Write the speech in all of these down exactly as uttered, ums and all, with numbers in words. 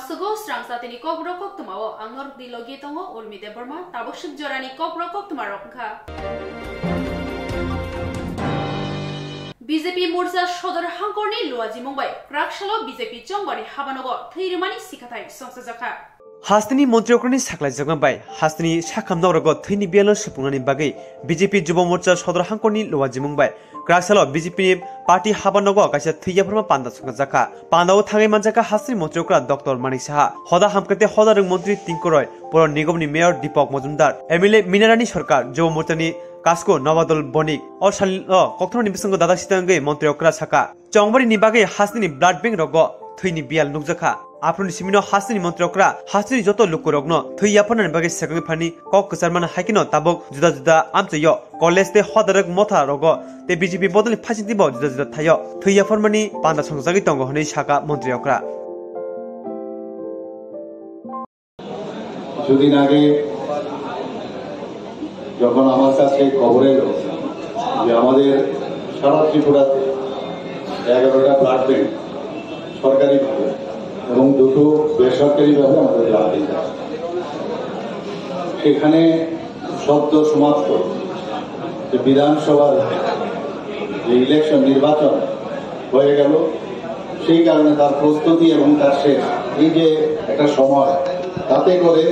Sugo srang satini kokborok koktwmao ang norokni logi tongo Urmi Debbarma, tabuk swk jorani kokborok koktwmarok wngkha. B J P Morcha Sodor Hangkorni Luajimung bai Kraksalo B J P Chongbari Habanogo thwi rwmani sikhathai songchajakha. Hasteni montri okrani saklaijakma bai hasteni sakham nogrogo thwini biyalo supungnani bagwi B J P Jubo Morcha Sodor Hangkorni Luajimung bai Kraksalo B J P ni party habanogo kaisa thwi yapharma panda songchajakha. Pandao thangwi manjakha hasteni montri okra Doctor Manik Saha, hoda hamkete hoda rwng montri Tinkoroi, Poro Nigomni mayor Deepak Majumdar, M L A Minarani Sarkar, Jubo Morchani Kasko Nobadol Bonik, o salno kokthorni bisingo dadak sitangwi montri okra saka, Chongbari ni bagwi hasteni blood bank rogo thwini biyal nukjakha. Aphuruni simino hasteni montri okra hasteni joto lukurokno thwi yapharnani bagwi swkangwi phani kok kwcharmano hai kheno tabuk juda juda amchaio college tei hodarok motha rogo tei B J P bodolni phasingtwibo juda juda thaio thwi yapharmani panda songjagwi tongo hwnwi saka montri okra. কিছুদিন আগে যখন আমার কাছে খবর এলো যে আমাদের সারা ত্রিপুরাতে এগারোটা ব্লাড ব্যাংক সরকারিভাবে এবং দুটো বেসরকারিভাবে আমাদের ব্লাড দিতে হয়, সেখানে সদ্য সমাপ্ত যে বিধানসভার যে ইলেকশন, নির্বাচন হয়ে গেল, সেই কারণে তার প্রস্তুতি এবং তার শেষ, এই যে একটা সময়, তাতে করে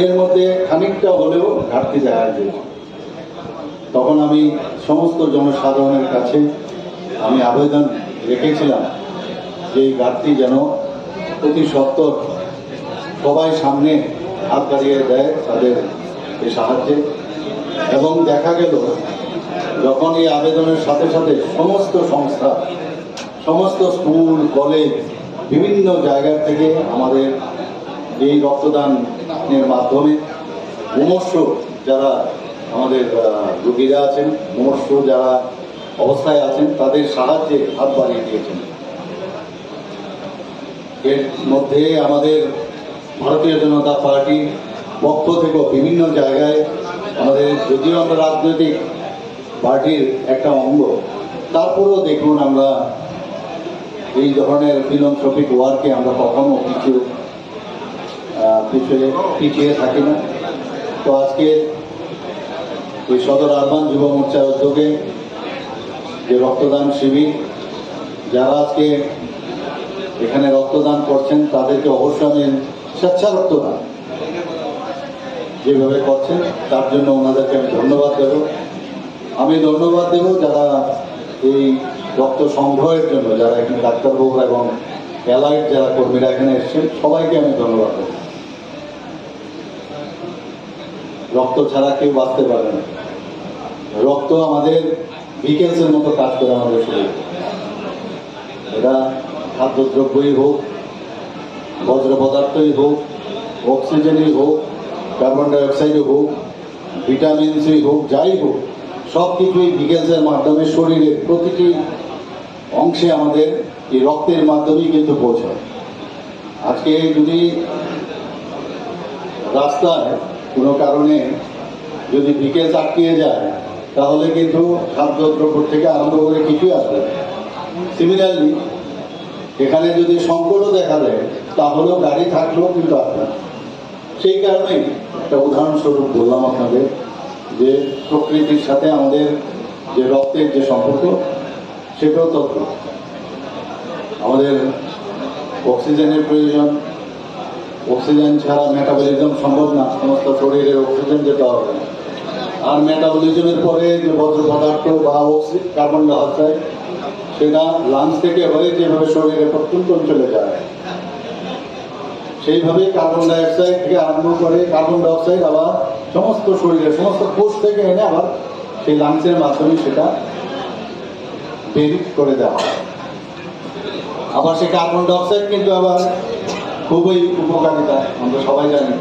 এর মধ্যে খানিকটা হলেও ঘাটতি দেখা দিয়েছে। তখন আমি সমস্ত জনসাধারণের কাছে আমি আবেদন রেখেছিলাম যে এই ঘাটতি যেন অতি সত্বর সবাই সামনে হাত বাড়িয়ে দেয় তাদের এই সাহায্যে। এবং দেখা গেল, যখন এই আবেদনের সাথে সাথে সমস্ত সংস্থা, সমস্ত স্কুল, কলেজ, বিভিন্ন জায়গা থেকে আমাদের এই রক্তদানের মাধ্যমে মুমূর্ষু যারা আমাদের, আহ, রোগীরা আছেন, মুমূর্ষু যারা অবস্থায় আছেন, তাদের সাহায্যে হাত বাড়িয়ে দিয়েছেন। এর মধ্যে আমাদের ভারতীয় জনতা পার্টির পক্ষ থেকেও বিভিন্ন জায়গায় আমাদের, যদিও আমরা রাজনৈতিক পার্টির একটা অঙ্গ, তারপরেও দেখুন আমরা এই ধরনের ফিলান্থ্রপিক ওয়ার্কে আমরা কখনো কিছু, আহ, পিছনে পিছিয়ে থাকি না। তো আজকে এই সদর আরবান যুব মোর্চার উদ্যোগে যে রক্তদান শিবির, যারা আজকে এখানে রক্তদান করছেন, তাদেরকে অবশ্যই আমি স্বেচ্ছা রক্তদান যেভাবে করছেন, তার জন্য ওনাদেরকে আমি ধন্যবাদ দেব। আমি ধন্যবাদ দেব যারা এই রক্ত সংগ্রহের জন্য, যারা এখানে ডাক্তারবাবুরা এবং অ্যালাইড যারা কর্মীরা এখানে এসেছেন, সবাইকে আমি ধন্যবাদ দেব। রক্ত ছাড়া কেউ বাঁচতে পারে না। রক্ত আমাদের ভিকেলসের মতো কাজ করে আমাদের শরীরে। এটা খাদ্যদ্রব্যই হোক, বজ্র পদার্থই হোক, অক্সিজেনই হোক, কার্বন ডাইঅক্সাইডই হোক, ভিটামিনসই হোক, যাই হোক, সব কিছুই ভিকেলসের মাধ্যমে শরীরের প্রতিটি অংশে আমাদের এই রক্তের মাধ্যমেই কিন্তু পৌঁছায়। আজকে যদি রাস্তায় কোনো কারণে যদি ভিকেলস আটকে যায়, তাহলে কিন্তু খাদ্যদ্রব্য থেকে আরম্ভ করে কিছুই আসবে না। সিমিলারলি, এখানে যদি সংকটও দেখা দেয়, তাহলেও গাড়ি থাকলেও কিন্তু আসবে না। সেই কারণেই একটা উদাহরণস্বরূপ বললাম আপনাদের যে প্রকৃতির সাথে আমাদের যে রক্তের যে সম্পর্ক, সেটাও তদ্রূপ। আমাদের অক্সিজেনের প্রয়োজন, অক্সিজেন ছাড়া মেটাবলিজম সম্ভব না, সমস্ত শরীরে অক্সিজেন যেতে হবে। আর মেটাবলিজমের পরে যে বর্জ্য পদার্থ বা অক্সি-, কার্বন ডাইঅক্সাইড, সেটা লাংস থেকে হয়ে যেভাবে শরীরে প্রত্যন্ত অঞ্চলে যায়, সেইভাবে কার্বন ডাইঅক্সাইড থেকে আরম্ভ করে কার্বন ডাইঅক্সাইড আবার সমস্ত শরীরে, সমস্ত কোষ থেকে এনে আবার সেই লাংসের মাধ্যমে সেটা বের করে দেওয়া হয়। আবার সেই কার্বন ডাইঅক্সাইড কিন্তু আবার খুবই উপকারিতা, আমরা সবাই জানি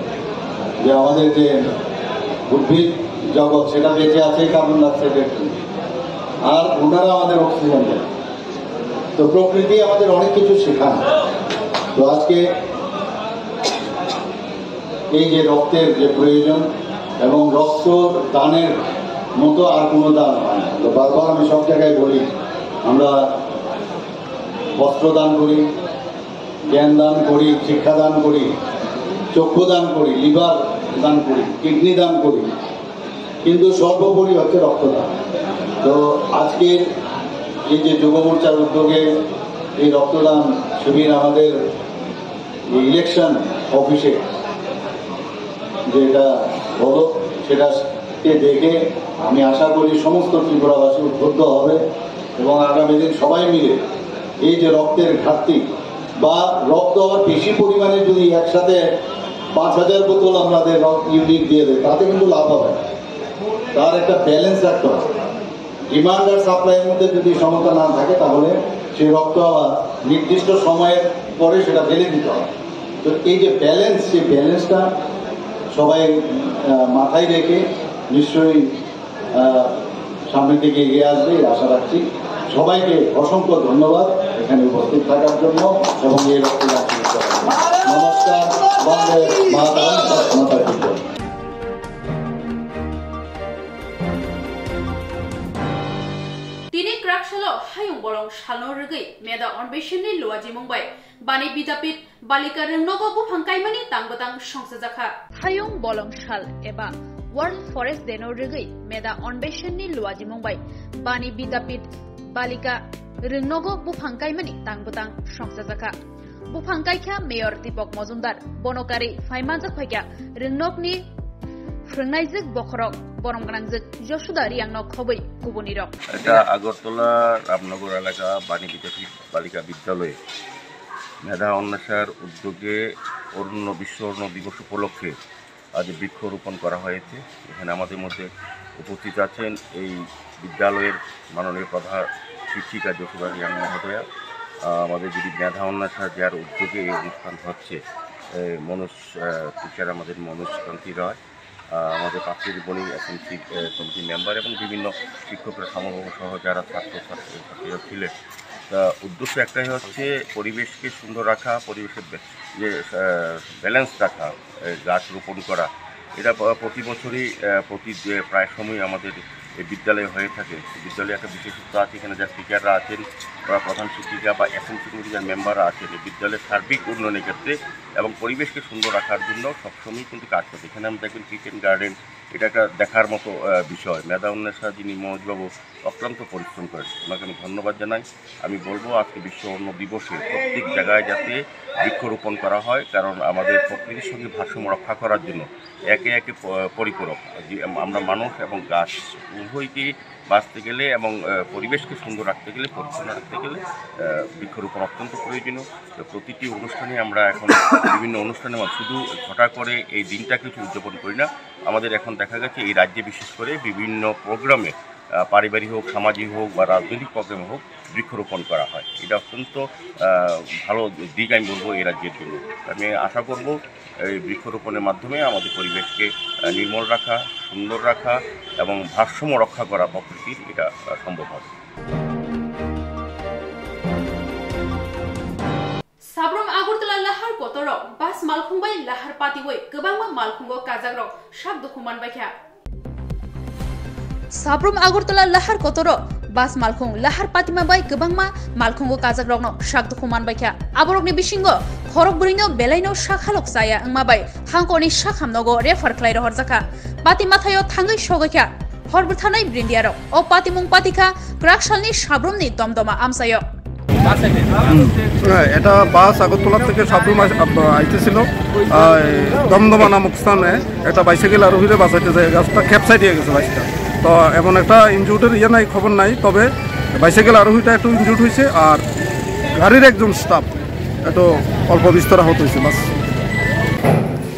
যে আমাদের যে উদ্ভিদ জগৎ, সেটা বেঁচে আছে কার্বন ডাইঅক্সাইডের জন্য, আর ওনারা আমাদের অক্সিজেন দেয়। তো প্রকৃতি আমাদের অনেক কিছু শেখায়। তো আজকে এই যে রক্তের যে প্রয়োজন এবং রক্ত দানের মতো আর কোনো দান হয় না। তো বারবার আমি সব জায়গায় বলি, আমরা বস্ত্র দান করি, জ্ঞান দান করি, শিক্ষা দান করি, চক্ষু দান করি, লিভার দান করি, কিডনি দান করি, কিন্তু সর্বোপরি হচ্ছে রক্তদান। তো আজকের এই যে যুব মোর্চার উদ্যোগে এই রক্তদান শিবির আমাদের ইলেকশন অফিসে যেটা হলো, সেটাকে দেখে আমি আশা করি সমস্ত ত্রিপুরাবাসী উদ্বুদ্ধ হবে এবং আগামী দিন সবাই মিলে এই যে রক্তের ঘাটতি বা রক্ত আর বেশি পরিমাণে যদি একসাথে পাঁচ হাজার বোতল আমাদের রক্ত ইউনিট দিয়ে দেয়, তাতে কিন্তু লাভ হবে। তার একটা ব্যালেন্স রাখতে হবে। ডিমান্ড আর সাপ্লাইয়ের মধ্যে যদি সমতা না থাকে, তাহলে সেই রক্ত আবার নির্দিষ্ট সময়ের পরে সেটা ফেলে দিতে হয়। তো এই যে ব্যালেন্স, সেই ব্যালেন্সটা সবাই আহ, মাথায় রেখে নিশ্চয়ই আহ, সামনের দিকে এগিয়ে আসবে, এই আশা রাখছি। সবাইকে অসংখ্য ধন্যবাদ এখানে উপস্থিত থাকার জন্য এবং এই রক্তদান শিবির করার জন্য। নমস্কার, বন্দে মাতরম, ভারত মাতা কি জয়। Tini kwraksalo hayung bolong salno rwgwi Medha Onbeshenni luajimung bai Bani Bidapit Balika rwngnogo buphang kaimani tang bwtang songchajakha. Hayung bolong sal eba World Forest Day no rwgwi Medha Onbeshenni luajimung bai Bani Bidapit Balika rwngnogo buphang kaimani tang bwtang songchajakha. Buphang kaikha Mayor Deepak Majumdar, bono karwi phai manjak phaikha rwngnokni phwrwngnaijwk bokhorok, borom gwnangjwk Josuda Riyangno khobwi kubunirok. এটা আগরতলা রামনগর এলাকা বাণী বিদ্যাপীঠ বালিকা বিদ্যালয়ে মেধা অন্বেষার উদ্যোগে অরণ্য, বিশ্ব অরণ্য দিবস উপলক্ষে আজ বৃক্ষরোপণ করা হয়েছে। এখানে আমাদের মধ্যে উপস্থিত আছেন এই বিদ্যালয়ের মাননীয় প্রধান শিক্ষিকা যশোদা রিয়াং মহোদয়া। আহ, আমাদের যদি মেধা অন্বেষা যার উদ্যোগে এই অনুষ্ঠান হচ্ছে, এ, মনোজ, আহ, টিচার আমাদের মনোজ কান্তি রায়, আহ, আমাদের পাঁচটি বণিক এসএমসি, আহ, কমিটির মেম্বার এবং বিভিন্ন শিক্ষকরা সমবয়স্ক সহ যারা ছাত্র ছাত্রী ছাত্রীরা ছিলেন। তা উদ্দেশ্য একটাই হচ্ছে পরিবেশকে সুন্দর রাখা, পরিবেশের বে-, যে, আহ, ব্যালেন্স রাখা, আহ, গাছ রোপণ করা। এটা প-, প্রতি বছরই, আহ, প্রতি যে প্রায় সময়ই আমাদের এই বিদ্যালয়ে হয়ে থাকে। বিদ্যালয়ে একটা বিশেষত্ব আছে, এখানে যারা টিচাররা আছেন, বা প্রধান শিক্ষিকা বা এসএমসি কমিটির যারা মেম্বাররা আছেন, এই বিদ্যালয়ের সার্বিক উন্নয়নের ক্ষেত্রে এবং পরিবেশকে সুন্দর রাখার জন্য সবসময় কিন্তু কাজ করছে। এখানে আমরা দেখবেন কিচেন গার্ডেন, এটা একটা দেখার মতো, আহ, বিষয়। মেধা অন্বেষা যিনি মনোজবাবু অক্লান্ত পরিশ্রম করেন, ওনাকে আমি ধন্যবাদ জানাই। আমি বলবো আজকে বিশ্ব অরণ্য দিবসে প্রত্যেক জায়গায় যাতে বৃক্ষরোপণ করা হয়, কারণ আমাদের প্রকৃতির সঙ্গে ভারসাম্য রক্ষা করার জন্য একে একে প-, পরিপূরক। যে আম-, আমরা মানুষ এবং গাছ উভয়কেই বাঁচতে গেলে এবং, আহ, পরিবেশকে সুন্দর রাখতে গেলে, পরিচ্ছন্ন রাখতে গেলে, আহ, বৃক্ষরোপণ অত্যন্ত প্রয়োজনীয়। তো প্রতিটি অনুষ্ঠানে আমরা এখন বিভিন্ন অনুষ্ঠানে আমরা শুধু ঘটা করে এই দিনটা কিছু উদযাপন করি না, আমাদের এখন দেখা গেছে এই রাজ্যে বিশেষ করে বিভিন্ন প্রোগ্রামে, আহ, পারিবারিক হোক, সামাজিক হোক বা রাজনৈতিক প্রোগ্রামে হোক, বৃক্ষরোপণ করা হয়। এটা অত্যন্ত, আহ, ভালো দিক আমি বলবো এই রাজ্যের জন্য। আমি আশা করব এই বৃক্ষরোপণের মাধ্যমে আমাদের পরিবেশকে, আহ, নির্মল রাখা, সুন্দর রাখা এবং ভারসাম্য রক্ষা করা প্রকৃতির, এটা, আহ, সম্ভব হবে। Sabrum Agartala lahar kotoro bus malkhung bai lahar patiwi kwbangma malkhungo kajakrok sak dukhu manbaikha. Sabrum Agartala lahar kotoro bus malkhung lahar patima bai kwbangma malkhungo kajakrokno sak dukhu manbaikha. Aborokni bisingo khorok bwrwino belaino sak halok chaya wngma bai hangkorni sak hamnogo refer khlai rohorjakha. Pati mathaio thangwi sogwikha hor bwtharnai brindiarok. O patimung patikha kwraksalni Sabrumni domdoma amchaio. এটা বাস আগরতলা থেকে সাবরুম আস-, আব-, আইতেছিল, আহ, দমদমা নামক স্থানে একটা বাইসাইকেল আরোহীরে বাঁচাইতে যায়, গাছটা খেপসাই দিয়ে গেছে বাইকটা। তো এমন একটা ইনজুর্ডের ইয়ে নাই, খবর নাই, তবে বাইসাইকেল আরোহীটা একটু ইনজুর্ড হয়েছে, আর গাড়ির একজন স্টাফ একটু অল্প বিস্তর আহত হয়েছে, বাস।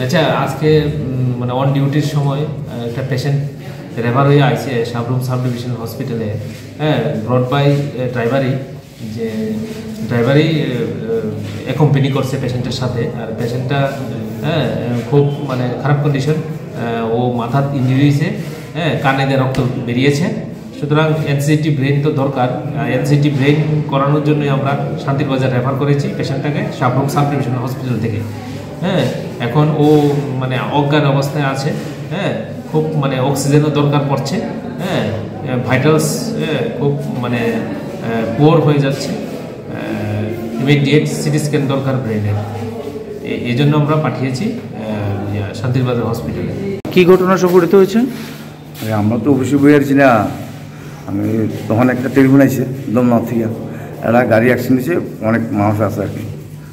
আচ্ছা, আজকে, উম, মানে, অন ডিউটির সময়, আহ, একটা পেশেন্ট রেফার হয়ে আইছে সাবরুম সাব ডিভিশনাল হসপিটালে, হ্যাঁ, ব্রট বাই, আহ, ড্রাইভারই, যে ড্রাইভারই, আহ, আহ, অ্যাকম্পানি করছে পেশেন্টের সাথে। আর পেশেন্টটা, হ্যাঁ, আহ, খুব, মানে, খারাপ কন্ডিশন, আহ, ও মাথার ইঞ্জুরি হয়েছে, হ্যাঁ, কানে দিয়ে রক্ত বেরিয়েছে। সুতরাং এনসিটি ব্রেন তো দরকার, আহ, এনসিটি ব্রেন করানোর জন্যই আমরা শান্তির বাজার রেফার করেছি পেশেন্টটাকে সাবরুম সাব ডিভিশনাল হসপিটাল থেকে। হ্যাঁ, এখন ও, মানে, অজ্ঞান অবস্থায় আছে, হ্যাঁ, খুব, মানে, অক্সিজেনও দরকার পড়ছে, হ্যাঁ, ভাইটালস, হ্যাঁ, খুব, মানে, আহ, পুয়ার হয়ে যাচ্ছে। আহ, ইমিডিয়েট সিটি স্ক্যান দরকার ব্রেনের। এ- এই জন্য আমরা পাঠিয়েছি আহ, ইয়া, শান্তির বাজার হসপিটালে। কি ঘটনা সংঘটিত হয়েছে? আরে, আমরা তো অফিসে বই আছি না। আমি তখন একটা টেলিফোন আইছে দমদমা থেকে, একটা গাড়ি অ্যাক্সিডেন্ট হয়েছে, অনেক মানুষ আছে আর কি।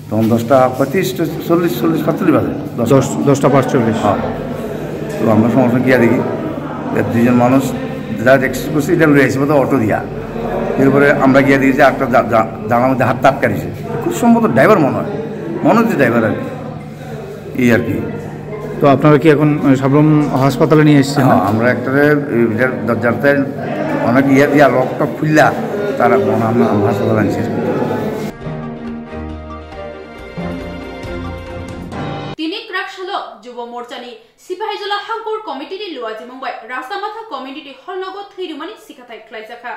তখন দশটা পঁয়ত্রিশ, চল্লিশ, চল্লিশ, পাঁচচল্লিশ বাজে। দশটা। দশ, দশটা পাঁচচল্লিশ। হ্যাঁ। তো আমরা সমস্যা গিয়া দেখি, এ দুইজন মানুষ যা অ্যাক্সিডেন্ট করছে, এটা লই আইসে বোধহয় অটো দিয়া। এরপরে আমরা গিয়া দেখি যে একটা জা-, জা-, জানালার মধ্যে হাত আটকা দিছে। খুব সম্ভবত ড্রাইভার মনে হয়, মনে হচ্ছে ড্রাইভার আর কি। এই আর কি। তো আপনারা কি এখন, আহ, সাবরুম হাসপাতালে নিয়ে এসেছেন না? হ্যাঁ, আমরা একটা, এ, এটার দরজাতে অনেক ইয়ে দিয়া লকটা খুললা, তারা মনে হয় আমরা হাসপাতালে আনছে। Tini kwrak salo Jubo Morchani Sipahijola Hangkor Committee ni Luajimung bai Rastamatha Community Hall nogo thwi rwmani sikhathai khlaijakha.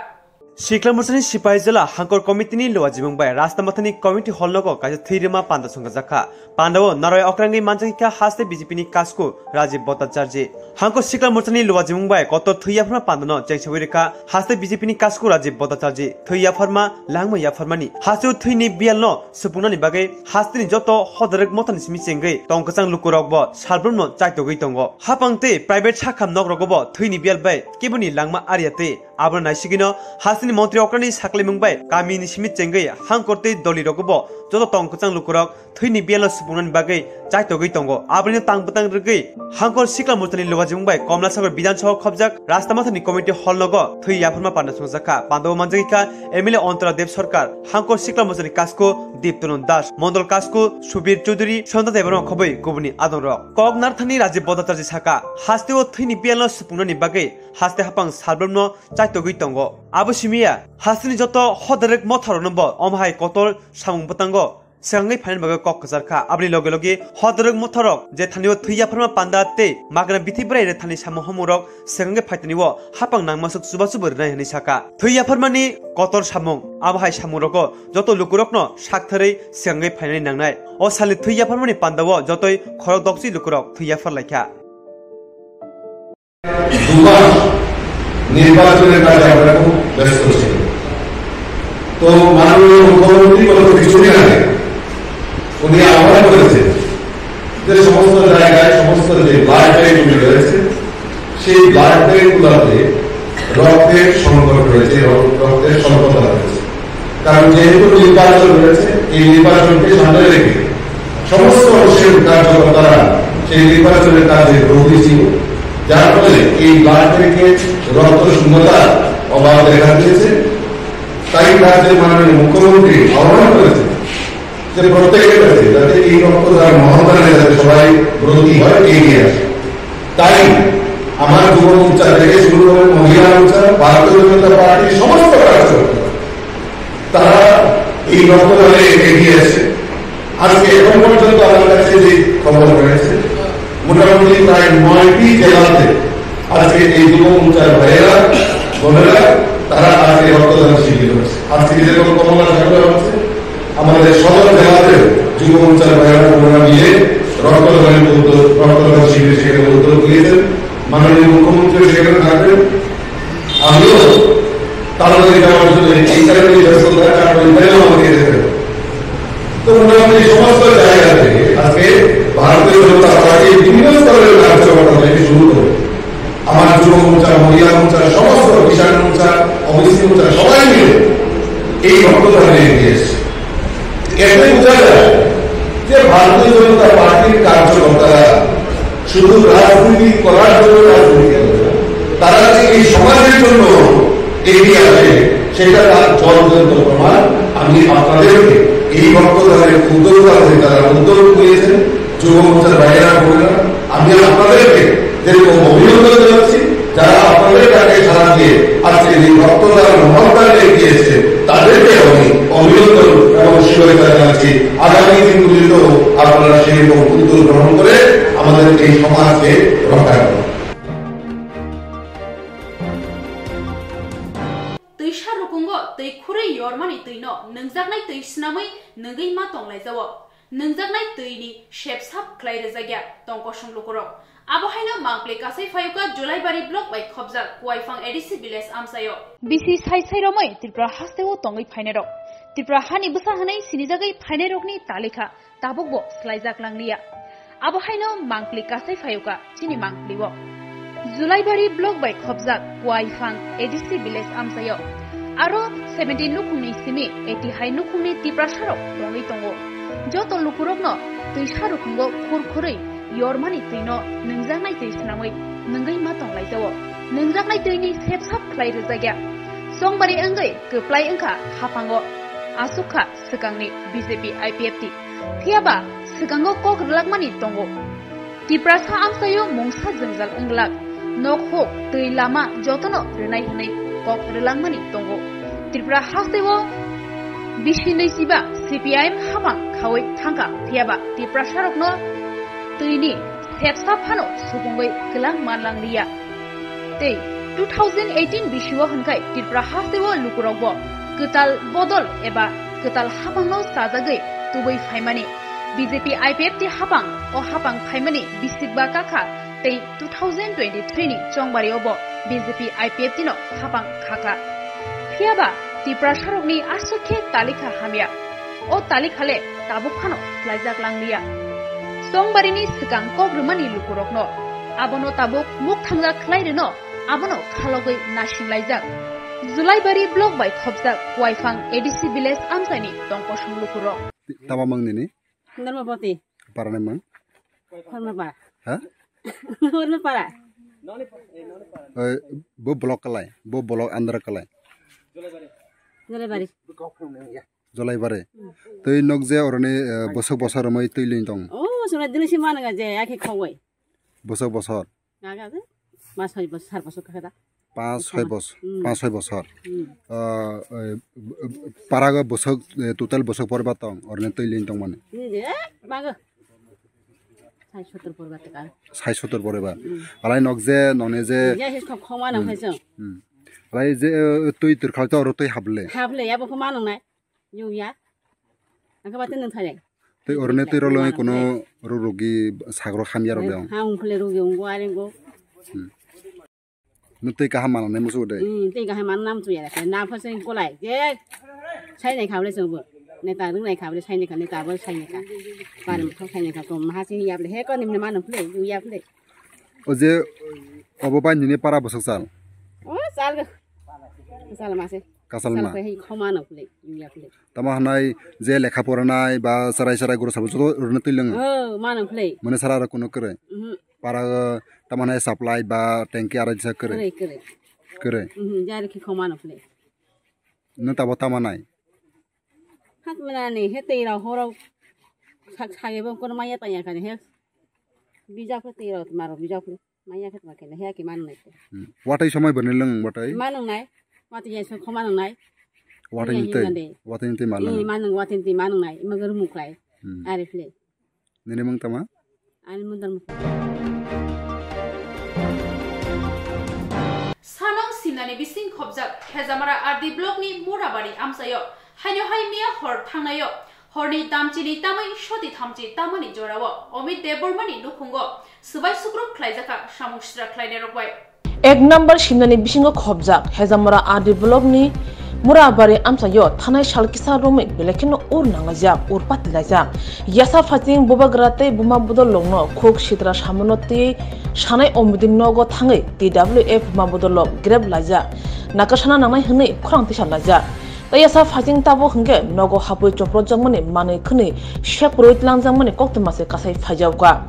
Sikla Morchani Sipahijola Hangkor Committee ni Luajimung bai Rastamathani Community Hall nogo kaisa thwi rwma panda songjajakha. Pandao naroi okrangwi manjakha haste B J P ni kasku Rajiv Bhattacharjee. Hangkor Sikla Morchani Luajimung bai kotor thwi yapharma pandano chengsawi rwkha haste B J P ni kasku Rajiv Bhattacharjee. Thwi yapharma, langma yapharmani hasteo thwini biyalno supungnani bagwi hasteni joto hodarwk mothani simi chengwi tongkwchang lukurokbo salbrumno chaitogwi tongo. Hapang tei private sakham nokrogobo thwini biyal bai keboni langma ariya tei Abono naisigwino hasteni montri okrani sakhlaimung bai kamini simi chengwi hangkor tei dolirogobo joto tong kwchang lukurok thwini biyalo supungnani bagwi chaitogwi tongo. Abono tang bwtang rwgwi Hangkor Sikla Morchani Luajimung bai Komlasagor Bidhan Sabha khobjak Rastamathani Community Hall nogo thwi yapharma panda songjakha. Pandao manjagwi kha M L A Ontara Dev Sarkar, Hangkor Sikla Morchani kasku Diptonon Das, Mondol kasku Subir Chowdhury, Sonta Debbarma khobwi kubuni adongrok. Kok narthani Rajiv Bhattacharjee saka, hasteo thwini biyalno supungnani bagwi haste hapang salbrumno chaitogwi tongo. Abo simiya, hasteni joto hodarwk motharokno bo omo hai kotor samung bwtango swkangwi phainani bagwi kok kwchar kha. Aboni loge loge hodarwk motharok je thanio thwi yapharma panda tei magna bithi bwrai rwthani samung homungrok swkangwi phaitani o hapang nangma swk chubachu bo rwnai hwnwi saka. Thwi yapharmani kotor samung, abo hai samungrogo joto lukurokno saktharwi swkangwi phainani nangnai. O salni thwi yapharmani pandao jotoi khorok dokchi lukurok thwi yaphar laikha. দু মাস নির্বাচনের কাজে আমরা খুব ব্যস্ত ছিলাম। তো মাননীয় মুখ্যমন্ত্রী গত কিছুদিন আগে উনি আহ্বান করেছেন যে সমস্ত জায়গায় সমস্ত যে ব্লাড ব্যাংকগুলি রয়েছে, সেই ব্লাড ব্যাংকগুলোতে রক্তের সংকট রয়েছে, রক-, রক্তের স্বল্পতা রয়েছে। কারণ যেহেতু নির্বাচন রয়েছে, এই নির্বাচনকে সামনে রেখে সমস্ত অংশের কার্যকর্তারা সেই নির্বাচনের কাজে ব্রতী ছিল, যার ফলে এই ব্লাড ব্যাংকে রক্ত শূন্যতার অভাব দেখা দিয়েছে। তাই রাজ্যের মাননীয় মুখ্যমন্ত্রী আহ্বান করেছেন যে প্রত্যেকের কাছে যাতে এই রক্তদান মহাদানে যাতে সবাই ব্রতী হয়, এগিয়ে আসে। তাই আমার যুব মোর্চা থেকে শুরু করে মহিলা মোর্চা, ভারতীয় জনতা পার্টির সমস্ত কার্যকর্তা তারা এই রক্তদানে এগিয়ে আসে। আজকে এখন পর্যন্ত আমার কাছে যে খবর রয়েছে, মোটামুটি প্রায় নয়টি জেলাতে আজকে এই যুব মোর্চার ভাইয়েরা, বোনেরা, তারা আজকে রক্তদান শিবির হচ্ছে। আজকে যেরকম কমলা সাগরে হচ্ছে, আমাদের সদর জেলাতেও যুব মোর্চার ভাইয়েরা, বোনেরা মিলে রক্তদানের উদ্যোগ, রক্তদান শিবির সেখানে উদ্যোগ নিয়েছেন। মাননীয় মুখ্যমন্ত্রী সেখানে থাকবেন। আমিও তাড়াতাড়ি যাওয়ার জন্য এই কারণে ব্যস্ত থাকার কারণে এখানেও আমাকে যেতে হবে। তো মোটামুটি সমস্ত জায়গা থেকে আজকে ভারতীয় জনতা পার্টির বিভিন্ন স্তরের কার্যকর্তা থেকে শুরু করে আমার যুব মোর্চা, মহিলা মোর্চা, সমস্ত কিষাণ মোর্চা, ওবিসি মোর্চা সবাই মিলে এই রক্তদানে এগিয়ে এসছে। এতে বোঝা যায় যে ভারতীয় জনতা পার্টির কার্যকর্তারা শুধু রাজনীতি করার জন্য রাজনীতি করে না, তারা যে এই সমাজের জন্য এগিয়ে আসে, সেটা তার জ্বলজ্বন্ত প্রমাণ। আমি আপনাদেরকে এই রক্তদানের উদ্যোক্তা হয়ে তারা উদ্যোগ নিয়েছেন, যুব মোর্চার ভাইয়েরা বোনেরা, আমি আপনাদেরকে যেরকম অভিনন্দন জানাচ্ছি, যারা আপনাদের ডাকে সাড়া দিয়ে আজকে এই রক্তদান মহাদানে এগিয়ে এসেছে, তাদেরকে আমি অভিনন্দন এবং শুভেচ্ছা জানাচ্ছি। আগামী দিনগুলিতেও আপনারা সেই রকম উদ্যোগ গ্রহণ করে আমাদের এই সমাজকে রক্ষা করুন। Twisa rukungo twi khurwi yormani twino nwngjaknai twi snamwi nwngwi ma tonglaijao. Nwngjaknai twini sepsap khlai rwjakya tongkosong lukurok. Abo haino mangpli kasai phayuka Julaibari block bai khobjak Kuaifang A D C village amchaio. Bisi sai sai romwi Tripura hasteo tongwi phainairok Tripura hani bwsa hwnwi sinijagwi phainairokni talikha tabukbo swlaijak langliya. Abo haino mangpli kasai phayokha chini mangpli-o. Julaibari block bai khopjak Kuaifang A D C village amchaio aro seventy nukhungni simi eighty hai nukhungni Tiprasarok tongwi tongo. Joto lukurokno twisa rukhungo khur khurwi yormani twino nwngjaknai twi swnamwi nwngwi ma tonglaijao. Nwngjaknai twini sepsap khlai rwjakya. Chongbari wngwi kwplai wngkha haphango. Aswk kha swkangni B J P I P F T. Phiyaba swkango kok rwlakmani tongo. Tiprasa amchaio mungsa jwngjal wngwlak. Nok hok, twi, lama jotono rwnai hwnwi kok rwlangmani tongo. Tripura hasteo bisi nwichiba C P I M haphang khaui thangkha, phiyaba Tiprasarokno twini sepsa phano supungwi kwlang manlangliya. Tei two thousand eighteen bisio hwnkhai Tripura hasteo lukurokbo kwtal bodol eba kwtal haphangno chajagwi tubui phaimani. B J P I P F T haphang o haphang phaimani bisikba kakha tei two thousand twenty-three ni chongbario bo B J P I P F T no haphang khakha. Phiyaba Tiprasarokni aswk khe talikha hamya. O talikha le tabuk phano swlaijak langliya. Chongbarini swkang kok rwmani lukurokno abono tabuk mukthangja khlai rwno abono khalogwi nasinglaijak. Julaibari block bai khopjak Kuaifang A D C village amchaini tongkosong lukurok. Tama mang nini? Dharmapati. Para ni mang? Dharmapara. Ha? Dharmapara. Eh, bo block kalai, bo block andra kalai. Jolaibari. Jolaibari. Twi nok je oroni, eh, bosok bosor romoi twi lin tong. Oh, sura dili si mana ga je, akhe khawai. Bosok bosor. Gaga de, mas soi bos, sar bosor kaka da. Pas soi bos, hmm, pas soi bosor. Hmm. Ah, eh, paraga bosok, eh, total bosok porba tong, orne twi lin tong mane. Ni de, baga. Sai sotor porba teka. Sai sotor porba. Hmm. Alai nok je, none je. Ya, his kok khoma na, hmm, phai song. Hmm. Alai je, eh, twi tur khal to oro twi hable. Hable, ya bo khoma nang nai. Yuya. Angka batin nang thai. Tei orne tei rolo kono rugi sagro hamya rok dong. Ha ungkhle rugi ungo arengo. Hmm. Nung tei kaham mana nai musu dai. Hmm, tei kaham mana nam tuya. Na phaseng kolai. Je. Sai nai khable sungbo. Neta rung nai khable sai nai khable tabol sai nai kha. Param thok sai nai kha. Ko mahasi yable he ko nimne mana phle, yuya phle. O je obo bai nini para bosok sal? O sal ga. Sal mase. Kasal ma. Sal khe khoma no kule, ya kule. Tamo hanai je lekha poranai ba sarai sarai guru sabo joto rwna twi lwngo. O, mano kule. Mane sara ro kuno kre. Mhm. Para tamo hanai supply ba tanki ara jisa kre. Kre, kre. Kre. Mhm, jari khe khoma no kule. No tabo tamo nai. Hak mela ni he tei rok horok sak sagi bo kono maya tanya kani he. Bijak ko tei rok maro bijak ko. Maya khe tma khe, he ki man nai. Hmm. Watwi somai bwrwni lwng watwi? Man nai. Watwi ya so khoma nai. Watwi ni tei. Watwi ni tei man. Eh, man watwi ni tei man nai. Magar muklai. Hmm. Are phle. Nini mung tama? Ani mung dan muklai. Sanong simnani bising khobjak Hejamara R D block ni Murabari amchaio. Haino hai miya hor thangnaio. Horni damchini tamwi soti thamchi tamani jorao Omit Debbarmani nukhungo swbai sukruk khlaijakha samung sitra khlainairok bai. Ek number simnani bisingo khobjak Hejamara R D block ni Murabari amchaio thanai sal kisa romwi belai kheno ur nanglaijak, ur patilaijak. Yasa phaching bubagra tei buma bodol longno khuk sitra samono twi sanai Omit ni nogo thangwi T W F buma bodol lok grep laijak. Nakasana nangnai hwnwi khorang tisa laijak. Tei yasa phaching tabuk hwnkhe nogo hapwi chopropjakmani manwi khwnwi seprwi twlangjakmani koktwma se kasai phaijakha.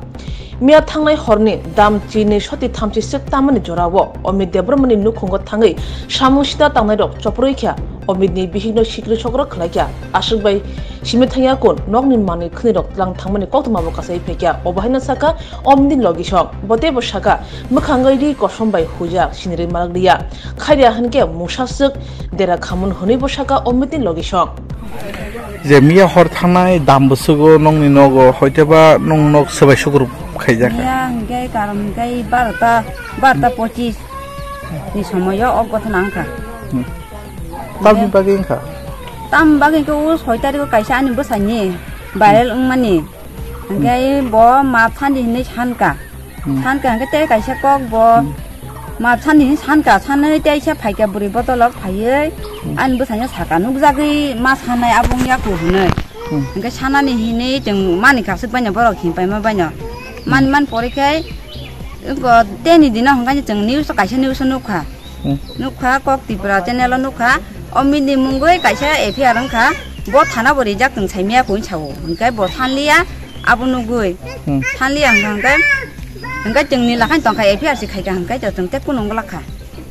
Miya thangnai horni dam chini soti thamchi sek tamani jorao Omit Debbarmani nukhungo thangwi samung sita tangnairok choprwi kha. Omitni bihikno sikri sokro khlaikha. Aswk bai simi thangya kun nokni manwi khwnwirok twlang thangmani koktwmabo kasai phaikha. Obo haino sakha Omitni logisong. Bo teibo sakha, mwkhangwi ri kosom bai huijak, sinirwi malak liya. Khairiya hwnkhe mungsa swk dera khamun hwnwi bo sakha Omitni logisong. Je miya hor thangnai dam bwswgo nokni nogo, hoiteba nwng nok swbai sukruk khaijak. Miya hwnkhe karon hwnkhe barota, barota pochis ni somoio o gotho nangkha. Hmm. Tamni bagwi wngkha? Tam bagwi hwnkhe o soi tarikgo kaisa ani bwsaini viral wngmani. Hwnkhe bo ma phandi hinwi sanka. Hmm. Sanka hwnkhe tei kaisa kok bo Hmm. Ma sani sanka sanwi teisa phaikha bwrwi bodolok phaiwi ani bwsaino saka nukjagwi ma sanai abo wngya ku hwnwi. Hmm. Hwnkhe sanani hinwi chwng mani kasuk baino borok himpaima baino. Mani Hmm. man pore khe wngkha teni dino hwnkhe chwng news o kaisa news o nukha. Hmm. Nukha kok Tripura channel o nukha. O mini mungwi kaisa F I R wngkha. Bo thana bo rijak chwng saimaya kung sao. Hwnkhe bo sanliya abo nugwi. Hmm. Sanliya hwnkha hwnkhe. Hwnkhe chwng nila khain tongkha F I R se khaikha hwnkhe chwng tei kunu wngla kha.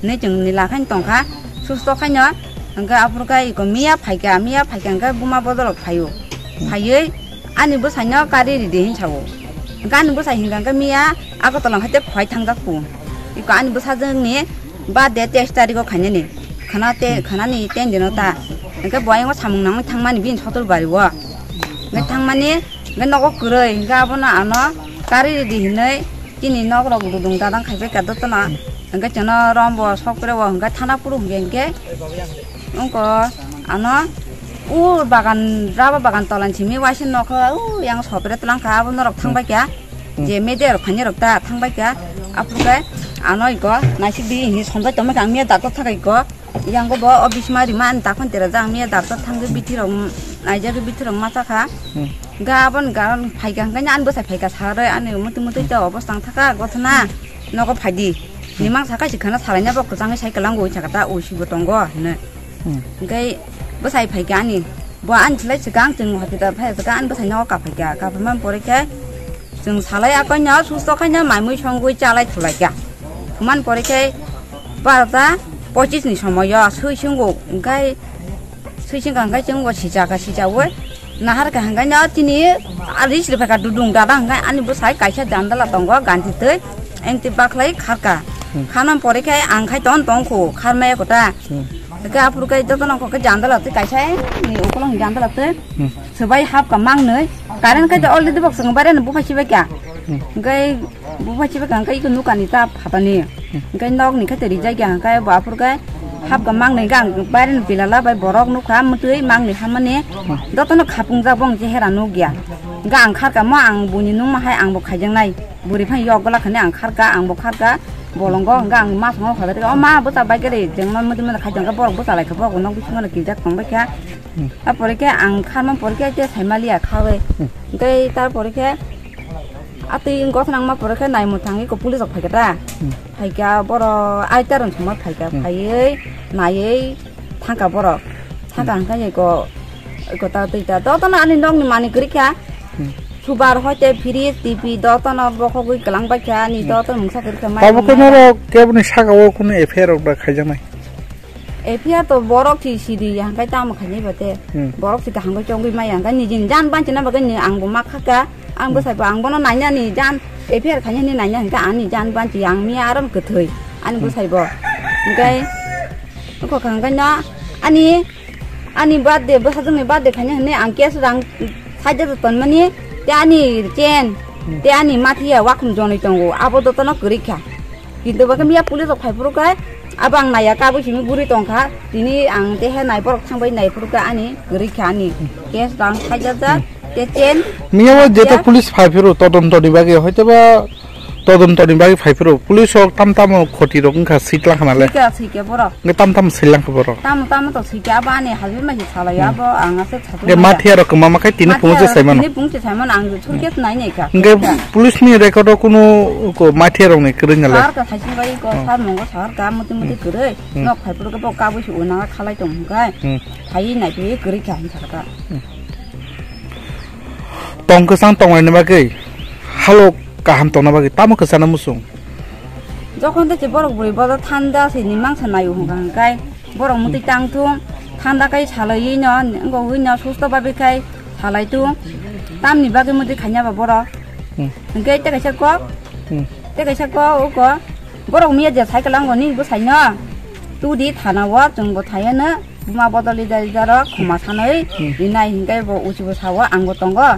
Hinwi chwng nila khain tongkha. Susto khaino hwnkhe aphuru khe iko miya phaikha, miya phaikha hwnkhe buma bodolok phaio. Hmm. Phaiwi ani bwsaino kari ridi hin sao. Hwnkhe ani bwsai hinkha hwnkhe miya Agartala hwnkhe tei phai thangjak pu. Iko ani bwsajwkni birthday teis tarikh o khainani. Khana te, Hmm. khanani ten dino ta. Hwnkhe bo ayang o samung nangwi thangmani bini sotor bari o. Hwnkhe thangmani, hwnkhe nogo kwrwi, hwnkhe abono ano kari ridi hinwi chini nok rok dudung dadang khaibai kha dotono. Hwnkhe chwngno rombo sokpre o hwnkhe thana phuru hwnkhe hwnkhe wngkha ano o bagan, raba bagan tolan simi waisa nokha o yang sopre twlang kha abo norok thangbai kha. Hmm. Je media rok phaini rok ta thangbai kha. Aphuru khe ano iko naisik di hinwi somjak tongma kha ang miya daktor thakai ko. Yang bo o bismari man ta khon tera jang miya daktor thangwi bithi rok naijagwi bithi rok ma cha kha. Hmm. Ga abon ga phaikha hwnkhe ani bwsai phaikha sare ani muti muti ta obostang thaka gothna nogo phaidi. Hmm. Nimang saka si khana salaina bo kwchangwi sai kwlango sakha ta o sibo tongo hwnwi. Hmm. Hwnkhe bwsai phaikha ani. Bo ani slai swkang chwng hospital phai swkang ani bwsai nogo kaphaikha. Kaphaima pore khe chwng salai akoino susto khaino mai mui songwi chalai thulaikha. Thuman pore khe barota pochis ni somoyo sui swngo hwnkhe sui swngo hwnkhe chwng bo sijakha sijaui nahar kha hwnkhe no chini a ris rwphaikha dudung dada hwnkhe ani bwsai kaisa jandala tongo ganti twi engti bakhlai kharkha. Hmm. Khana pore khe ang khai ton tongkho kharmaya kota. Hmm. Hwnkhe aphuru khe jotono kok khe jandala twi kaisa ni ukolog jandala twi Hmm. swbai hapkha mangnwi. Current khe already bok swng bare no buphai sibaikha. Hmm. Hwnkhe buphai sibaikha hwnkhe iko nukani ta phatani. Hmm. Hwnkhe nokni khe twi rijak ya hwnkhe bo aphuru khe hapkha mangnwi hwnkhe ang bare no pilala bai borok nukha mwtwi mangnwi hamani. Hmm. Jotono khapungjak bong chehera nukya. Hwnkhe ang kharkha mo ang buini nungma hai ang bo khaijaknai. Bwrwi phano yok gwlak hwnwi ang kharkha, ang bo kharkha, bolongo hwnkhe ang ma songno khabai rwkha, "O ma, bwsa bai khe ri," chwngno muti muti khai tongkha, borok bwsa lai kha, borok nok bisingo no kirijak tong bai kha. Hmm. Apore khe ang kharma pore khe tei sai maliya khawi. Hmm. Tei ta pore khe a twi gothnang ma pore khe nai mwthangwi ko police rok phai kha ta. Hmm. Phai kha borok aita rok songma phai kha, Hmm. phaiwi naiwi thang kha borok. Thang kha Hmm. hwnkhe ko, ko ta twi ta, jotono ani nokni manwi kwrwi kha. Hmm. Subar hoite fridge, T V, jotono bokhogwi kwlang bai kha, ani Hmm. jotono mungsa kwrwi kha, mai Tabuk khe rok ma norok keboni saka o kunu F I R rok da khaijaknai? F I R to borok si sidi ya, hwnkhe tamo khainai ba te. Hmm. Borok si kaham khe chongwi maya, hwnkhe nijini jan banchina bagwi ni ang bo ma kha kha, ang Hmm. bwsai bo ang bono nainani jan F I R khainani naina hwnkhe ani jan banchi ang miya aram kwthwi, ani Hmm. bwsai bo. Hwnkhe, wngkha kha hwnkhe no ani Ani birthday, bwsajwkni birthday khaina hwnwi ang cash rang sait hajar tonmani, tei ani chain, Hmm. tei ani mathiya wakhum jonwi tongo, abo jotono kwrwi kha. Kintu bo khe miya police rok phai phuru khe, abo ang naiya kabui simi guri tong kha, tini ang tei he nai borok thang bai nai phuru khe ani kwrwi kha ani cash rang sait hajar, Hmm. tei chain, Miya o jeto mathiya. Police phai phuru todonto ni bagwi, hoito ba Todonto ni bagwi phai phuru police rok tam tamo khoti rok wngkha sitlang khna le. Sika, sika borok. Nge tam tamo silang kha borok. Tamo, tamo to sika abo ani hajir mai salai Hmm. abo ang ase thatu Nge maya. Mathiya rok kwma ma khai tini Mathiya phungo se rok saimano. Tini phungo se saimano ang Hmm. surkes nai nai kha. Nge police ni record o kunu ko mathiya rok ni kwrwi na le. Sar ka khaisin bai ko Hmm. Sar mongo sar ka muti muti Hmm. kwrwi. Hmm. Nok phai phuru khe bo kabui se unang khalai tong hwnkhe. Hmm. Phai nai phai kwrwi kha hin sakha. Hmm. Tong kwchang tongnai ni bagwi, halok kaham tongna bagwi tamo kwchana muchung? Jokhon tei borok bwrwi bodo thanda se ni mangsa naio hwnka hwnkhe borok muti tang thung thanda kai salaiwi no wngwi no susto babi khai salai thung tamni bagwi muti khaina ba borok Hmm. hwnkhe tei kaisa kok Hmm. tei kaisa kok uko borok miya je cycle ango ni bwsai no tudi thana o chwng bo thaiya no. Buma bodol ida ida rok khoma sanwi Hmm. rinai hinkai bo uchibo sao ang bo tongo.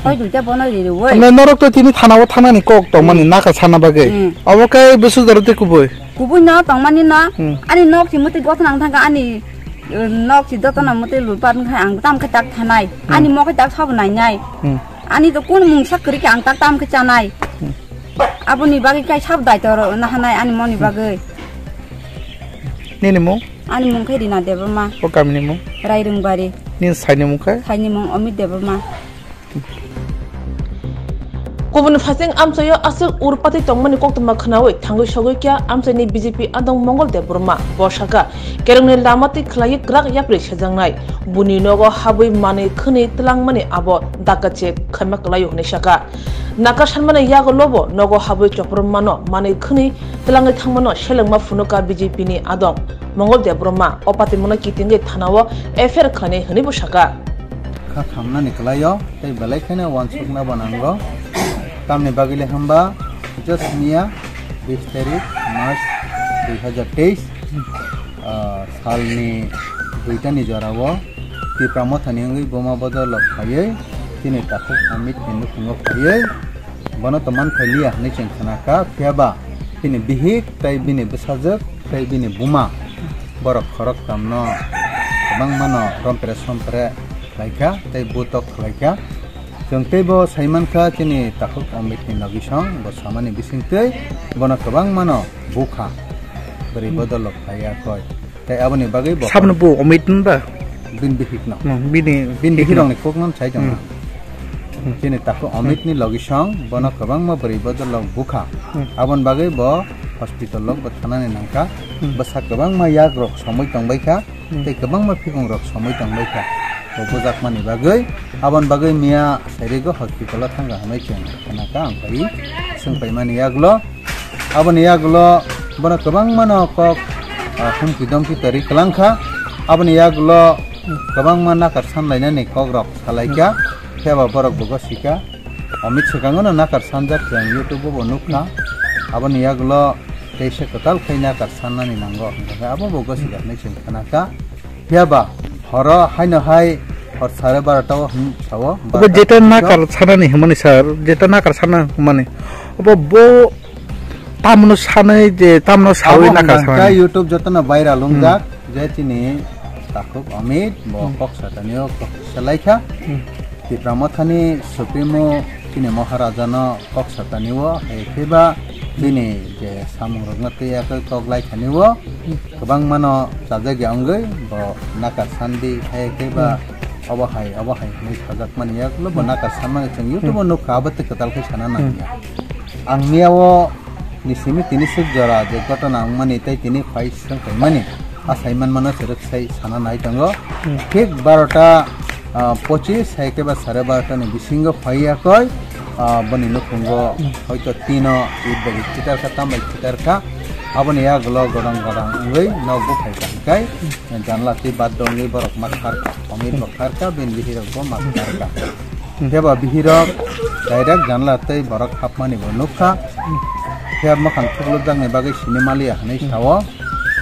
Soi duita bono ririwi. Norok to tini thana o thangnani kok tongmani Hmm. naka sana bagwi. Hmm. Obo khe bwswk jora tei kubui. Kubui no tongmani no Hmm. ani nok si muti gothnang thangkha ani, uh, nok si jotono muti lurpat wngkha ang tam khe tak thanai. Hmm. Ani mo khe tak sabo nainai. Hmm. Ani to kun mungsa kwrwi khe ang tak tam khe chanai. Hmm. Aboni bagwi kai sab daito rw na hanai ani moni bagwi. Nini mung? Ani mung khe Rina Debbarma. O kamini mung? Rairungbari. Nini saini mung khe? Saini mung Amit Debbarma. Kubun phaising amchaio aswk urpati tongmani koktwma khnaui thangwi sogwi kya amchaini B J P adong Mongol Debbarma. Bo sakha, kerongni lama twi khlaiwi kwrak yapri sejaknai. Buni nogo habwi manwi khwnwi twlangmani abo dakachek khaima kwlaio hwnwi sakha. Nakar sanmani yagulobo nogo habwi choprom mano manwi khwnwi twlangwi thangmano selengma phunuka B J P ni adong Mongol Debbarma. O patimungno kitingwi thanao F I R khlainai hwnwi bo sakha. Kha khamnani kwlaio, tei belai kheno uansukna bo nango. Tamni bagwi le hwnba, just miya bis tarik March dui hazar teis, ah, salni duitani jorao Tipra Mothani wngwi buma bodol rok phaiwi chini takhuk Amit ni nukhungo phaiwi bono to man phailiya hwnwi chwng khna kha, phiya ba bini bihik tei bini bwsajwk tei bini buma borok khoroktham no kwbangma no rompre sompre khlai kha tei butok khlai kha. Chwng tei bo sai man kha chini takhuk Amit ni logi song bo samani bising twi bono kwbangma no bukha bwrwi bodol rok phai ya koi. Tei aboni bagwi bo Sabno bo Amit hwn ba? Bini bihik no. Hmm, bini Bini bihik bihik no. Rokni kok no sai tong. Hmm. Hmm. Chini takhuk Amit ni logi song bono kwbangma bwrwi bodol rok bukha. Hmm. Aboni bagwi bo hospital rok bo thanani nangkha. Hmm. Bwsa kwbangma yak rok somoi tong bai kha. Hmm. Tei kwbangma phikong rok somoi tong bai kha. Bo bujakmani bagwi, aboni bagwi miya sairigo hospital o thangkha hwnwi chwng khna kha, ang phai swng paimani yagulo. Aboni yagulo bono kwbangma no kok, ah, humki domki tari kwlang kha. Aboni yagulo kwbangma nakar sanlainani kok rok salai kha. Phiya ba borok bo gosi kha. Amit swkango no nakar sanjak chwng YouTube o bo nuk kha. Aboni yagulo teisa kwtal khai nakar sannani nango. Hwnkhe abo bo gosi kha hwnwi chwng khna kha. Phiya ba horo haino hai hor sare barota o hwn sao, Obo barota jeta hwn sao. Nakar sanani hwnmani sir, jeta nakar sana hwnmani. Obo bo tamno sanai je, tamno sawi Abo nakar hwnkha sanani. YouTube jotono viral Hmm. Wngjak, je chini takhuk Amit, bo Hmm. kok satani o kok salai kha. Hmm. Tipra Mothani Supremo chini Maharaja no kok satani o, hai khe ba chini je samung rok no twi yakwi kok lai thani o. Kwbangma no chajak ya wngwi bo nakar sandi, hai khe ba Hmm. obo hai, obo hai hwnwi sajak mani yak lo bo Hmm. nakar sanmani chwng YouTube o Hmm. nukha, abo twi kwtal khe sana Hmm. nangya. Ang miya o ni simi tini swk jora je gotona wngmani tei tini phai swng phaimani, a sai manmano se rwk sai sana nai tongo. Hmm. Thik barota, ah, pochis hai khe ba sare barota ni bisingo phai yakoi, ah, boni nukhungo Hmm. hoito tino it bai khitar kha, tam bai khitar kha. Aboni yagulo godang godang wngwi nok buphai kha hwnkhe janla twi bad wngwi borok ma khar kha, omit bo khar kha, bini bihirok bo ma khar kha. Hmm. Khe ba bihirok direct janla twi borok hapmani bo nuk kha. Khe mwkhang thuklukjakni bagwi sini maliya hwnwi Hmm. sao.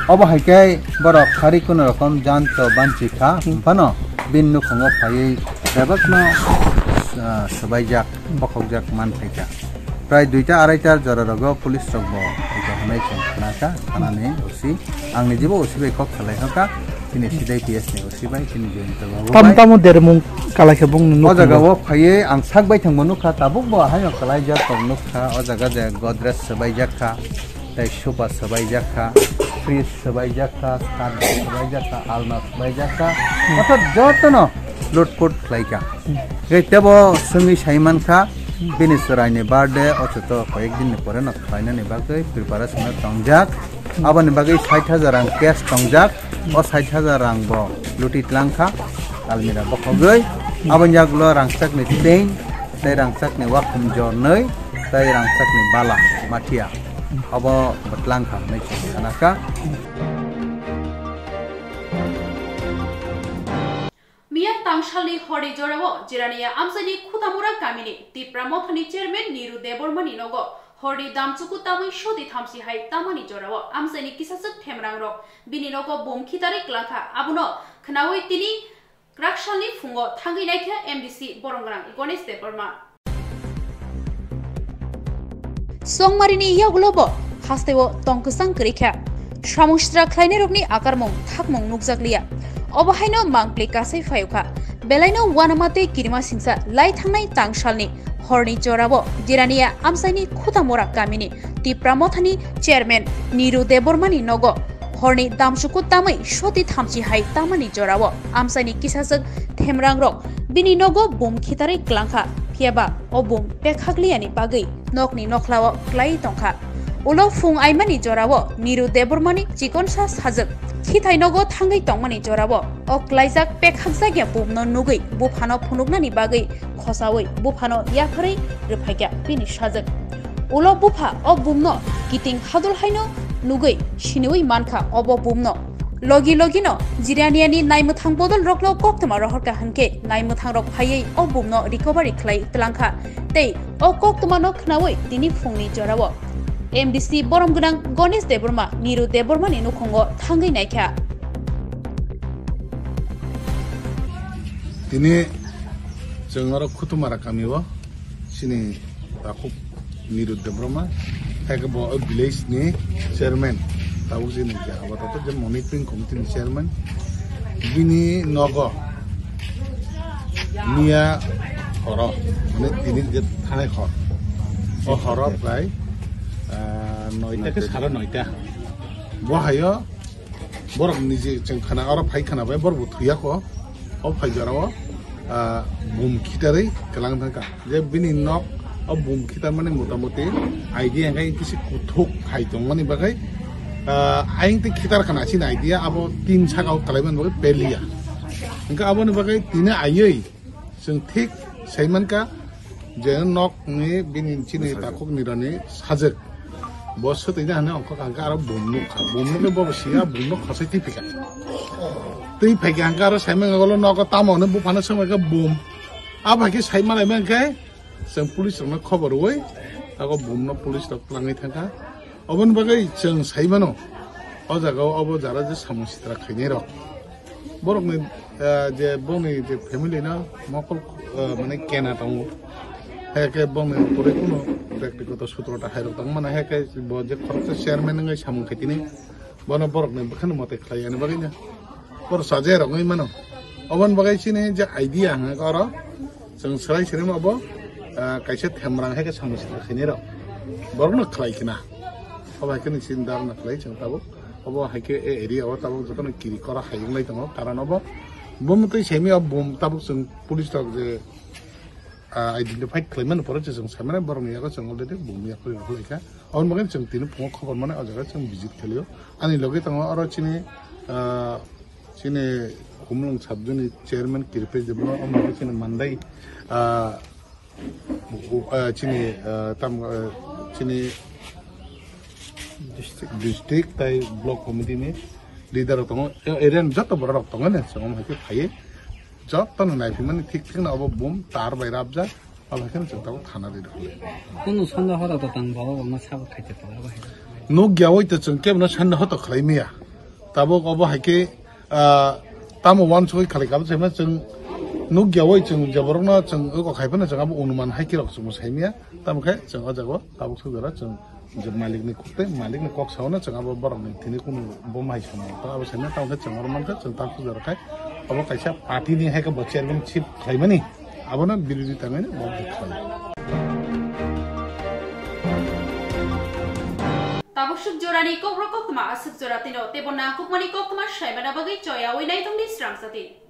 Obo hai khe borok khari kuno rokom jan to banchi kha, Hmm. phano bini nukhungo phaiwi bebakno, ah, swbaijak, bokhokjak man phai kha. Prai duita araita jora rogo police rok bo hai khe hwnwi chwng khna kha, thanani O C. Ang ni jibo O C bai kok salai kha, chini sidai P S ni O C bai, chini Jayanta babu Tam bai. Tamo dermung kalai khe bung nuk O jaga o phaiwi ang sak bai thangbo nuk kha, tabuk bo haino kalai jak tong nuk kha, o jaga je Godrej swbai jak kha, tei sofa swbai jak kha, fridge swbai jak kha, stand swbai jak kha, alna swbai jak kha, Hmm. orthat jotono lutput khlai kha. Hmm. Tei tebo swngwi sai man kha, Hmm. bini chwraini birthday, o joto koyek din ni pore no khlainani bagwi preparation o tongjak. Aboni bagwi sait hajar rang cash tongjak. O sait hajar rang bo luti tlang kha, almira bokhogwi. Aboni yagulo rangchakni chain, tei rangchakni wakhum jornwi, tei rangchakni bala mathia. Obo bo tlang kha hwnwi chwng sana kha. Miyang tangsalni horni jorao Jirania amchaini Khutamura kamini Tipra Mothani chairman Niru Debbarmani nogo horni damchuku tamwi soti thamsi hai tamani jorao amchaini kisachwk themrangrok bini nogo bum khitarwi klangkha. Abono khnaui tini kwraksalni phungo thangwi naikha M D C boromgwnang Ganesh Debbarma. Songmarini yagulo bo hasteo tong kwchang kwrwi kha. Samung sitra khlainairokni akarmung thakmung nukjakliya. Obo haino mangpli kasai phaio kha. Belaino uanama tei kirima singsa lai thangnai tangsalni horni jorao Jirania amchaini Khutamura kamini Tipra Mothani chairman Niru Debbarmani nogo Horni damsuku tamwi soti thamchi hai tamani jorao amchaini kisaswk themrangrok bini nogo bum khitarwi klangkha, phiyaba o bum pekhakliyani bagwi nokni nokhlao klaiwi tongkha. Ulo phung aimani jorao Niru Debbarmani chikonsa sajwk khithai nogo thangwi tongmani jorao o klaijak pekhakjakya bumno nugwi buphano phunuknani bagwi khosaui buphano yapharwi rwphaikha bini sajwk. Ulo bupha o bumno kiting hadul haino nugwi siniui mankha obo bumno. Logi logino Jiraniani naimwthang bodol rokno koktwma rohorkha hwnkhe naimwthang rok phaiwi o bumno recovery khlai tlangkha tei o koktwma no khnaui tini phungni jorao M D C borom gwnang Ganesh Debbarma Niru Debbarmani nukhungo thangwi naikha. Tini chwng oro Khutumara kamio chini takhuk Niru Debbarma, hai khe bo o village ni chairman, tabuk chini je abato je monitoring committee ni chairman, bini nogo miya horo, mane tini je thanai hor, o horo prai, ah, noita ke sare noita, bo hayo borok niji chwng khana oro phai khana bai borok bo thwiya ko. O phai jorao, ah, bum khitarwi kwlang thangkha. Je bini nok o bum khitarmani motamoti idea hwnkhe kisi kuthuk khai tongmani bagwi, ah, ayang tei khitar khana chini idea abo tin saka o kwlaimani bagwi peliya. Hwnkhe aboni bagwi tini aiwi chwng thik saimankha je nokni bini chini takhuk Nirani sajwk. Bo swtwi na hwnwi ongkhor kha, hwnkhe aro bum nukha. Bum nukhe bo siya, bum no khosai twi phikha. Twi phaikha hwnkhe aro saimang golo nogo tamo hwnwi buphano swngmai kha bum. Abo hai khe sai malaimang khe chwng police rokno khobor rwui abo bum no police rok twlangwi thangkha. Oboni bagwi chwng saimano o jagao obo jara je samung sitra khainai rok. Borokni, ah, je bongni je family no mokol, ah, mane kena tongo. Hai khe bongni pore kuno byaktigoto sutroto hai rok tong mano. Hai khe bo je khoroksa chairman wngwi samung khaitini. Bono borokni bwkhano mote khlai yani bagwi no. Boro sajai rok wngwi mano. Oboni bagwi chini je idea hwnka oro chwng swrai swrai ma bo, ah, kaisa themrang hai khe samung sitra khainai rok. Borokno khlai khna. Obo hai khe ni chini dharna khlai chwng tabuk. Obo hai khe e area o tabuk jotono kiri kora hai wng lai tongo, karon obo bumtwi simi o bum tabuk chwng police rok je, ah, identify khlai mani pore je chwng sai mani borok ni yago chwng already bum yakuri rok lai kha. Aboni bagwi chwng tini phungo khobor mani o jaga chwng visit khlai o. Ani logi tongo oro chini, ah, chini Khumulwng sub zone ni chairman Kiripesh Debbarma, omo chini mandai, ah, Bu-, ah, chini, ah, tam, ah, chini district, district tai block committee ni leader rok tongo, e-, area ni joto borok rok tongo ne, chwng hai khe phaiwi joto no naiphimani thik thik no obo bum tar bai rabjak, obo hai khe chwng tabuk thana ri rwkha. Kunu sondeho rok to tang borok rok no sabuk khai te tongo abo hai. Nukya oi to chwng kebo no sondeho to khlai maya, tabuk obo hai khe ah, tamo uansugui khalai kabo se hwnma chwng nukya oi chwng je borokno chwng eko khai phano chwng abo onuman hai khe rok chwngbo sai maya. Tamo khe chwng o jaga o tabuk suk jora chwng je malikni kok tei malikni kok saono chwng abo borokni thini kunu bo mai samung tong abo sai maya. Tamo khe chwng oro mankha chwng tabuk suk jora khai abo kaisa party ni hai khe bo chairman chief khlaimani. Abono birodita hwnwi bo bwkha. Tabuk suk jorani kokborok koktwma aswk jora tino teibo nangkukmani koktwma saimana bagwi choyaui naitongdi srang jati.